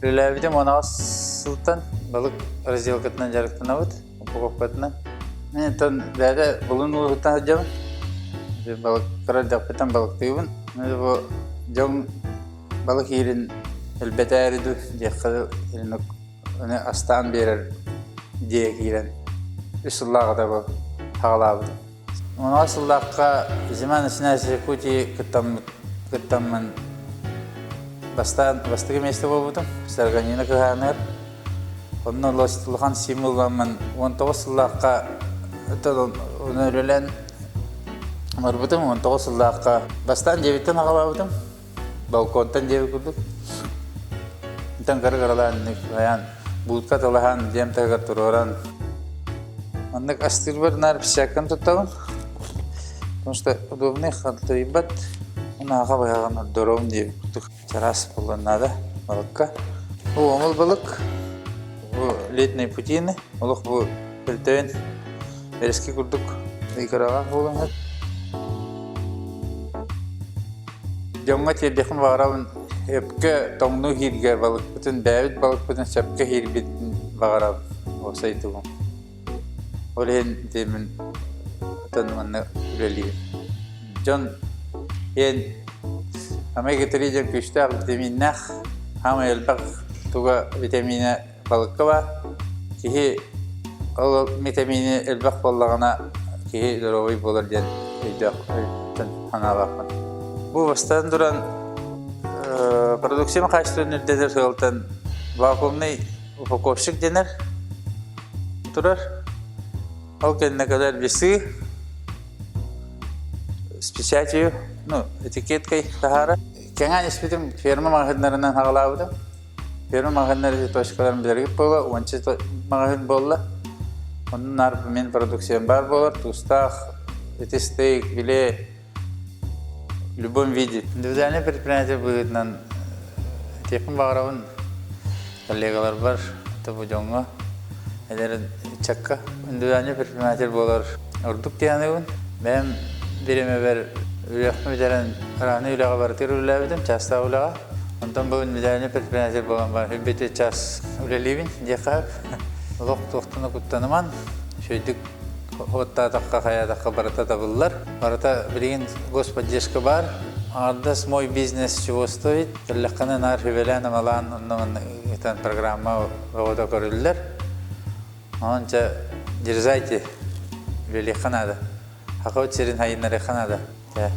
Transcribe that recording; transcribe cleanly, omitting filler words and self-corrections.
Үлэлээбитим 18 сылтан балык разделкатынан дьарыктанабыт, упаковкатынан. Мен оттон бэйэтэ булун улууһуттан сылдьабын. Балык кыра эрдэхпиттэн балыктыыбын. Бу дьон балык иирин элбэтээри дуу диэххэ ону астаан биэрэр дьиэ киирэн үс сыллааҕыта бу саҕалаабытым. Ону сыллаахха «Зима начинается с Якутии» кыттаммын бастаан бастакы миэстэ буолбутум. Сарганина кыһааныгар. Онно улахан символламмын 19 сыллаахха ону үлэлээн барбытым. 19 сыллаахха бастаан дьиэбиттэн аҕалаабытым. Балконтан диэбит курдук. Онтон кыра-кыралаан хайаан будка талаһан дьиэм таһыгар туруоран маннык астыырбар наар писяккын туттабын. Потому что удобный халтарыйбат унааха быһаҕын ордоруом диэбит курдук чараас буолуон наада балыкка. Бу омул балык, бу летние путины, олох бу өлтөйөн эрэски курдук кыраҕаах буолан сөп. Дьоҥҥо тиэрдиэхпин баҕарабын, өпкө тоҥнуу иһииргэ балыкпытын, бэйэбит балыкпытын сөпкө иһиирбитин баҕарабын, уопсай тугум. Ол иһин ити мин оттон манна үлэлиибин. Дьон иэн омега-3 диэн күүстээх витаминнээх, саамай элбэх туга витаминэ балыкка баар. Киһи ол витамини элбэх буоллаҕына киһи доруобай буолар диэн өйдөөх санаалаахпын. Бу бастатан туран продукциям хаачыстыбатын үрдэтэр сыалтан вакуумный упаковщик дэнэр турар. Ол кэннэ кэлэр весы с печатью, ну, этикеткой таһаара. Кэҥээн испитим ферма маҕаһыыннарынан аҕалаабытым. Первый маҕаһыыннар точкаларын билэргит буолла, уонча маҕаһыын буолла. Онно наар мин продукциям баар буолар, туустаах, ити стейк, филе в любом виде. Индивидуальный предприниматель быһыытынан этиэхпин баҕарабын коллегаларбар, бу дьоҥҥо, эдэр ыччакка. Индивидуальный предприниматель буолар ордук дии саныыбын. Бэйэм бириэмэбэр үөрэхпин бүтэрэн ыраахны үлэҕэ барытыгар үлэлээбитим, чаастаах үлэҕэ. Онтон бу индивидуальный предприниматель буолан баран үрбүтү час үлэлиибин диэххэ олох туохтан да куттаныман, үчүгэйдик уоттаатахха, хайаатахха барыта табыллар. Барыта билигин господдержка баар. Аҥардас мой бизнес чего стоит. Кэллэххинэ наар сүбэлээн-амалаан онно-манна ыытан программа бөҕөтө көрүллэр. Онон дьэ дерзайте, үлэлиэххэ наада. Сахабыт сирин хайыннарыахха наада. Дьэ.